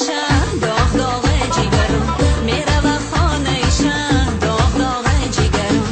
шаҳ доғ доғ ҷигарам, мерава хонаи шаҳ доғ доғ ҷигарам.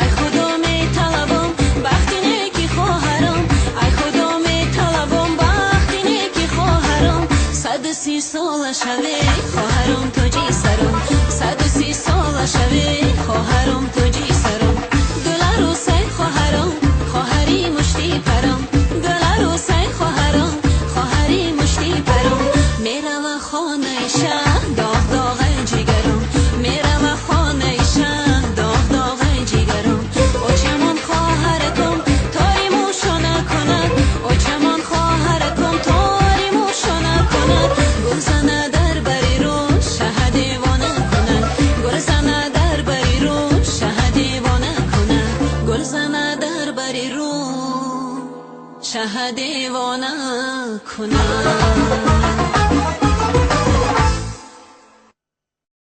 Ай Худо металабам бахти неки хоҳарам, ай Худо металабам бахти неки хоҳарам. 130 сола шаве хоҳарам тоҷи сарам, 130 сола шаве хоҳарам тоҷи сарам. Гуларӯсай хоҳарам, хоҳари мушти парам, гуларӯсай хоҳарам, хоҳари мушти парам. Мерава хонаи шаҳ доғ доғ ҷигарам, мерава хонаи шаҳ доғ доғ ҷигарам. Очамон хоҳаракам тори мӯшона кунад, очамон хоҳаракам тори мӯшона кунад. Гулзана дар бари рӯ шаҳ девона кунад, гулзана дар бари рӯ шаҳ девона кунад, гулзана дар бари рӯ шаҳ девона кунад.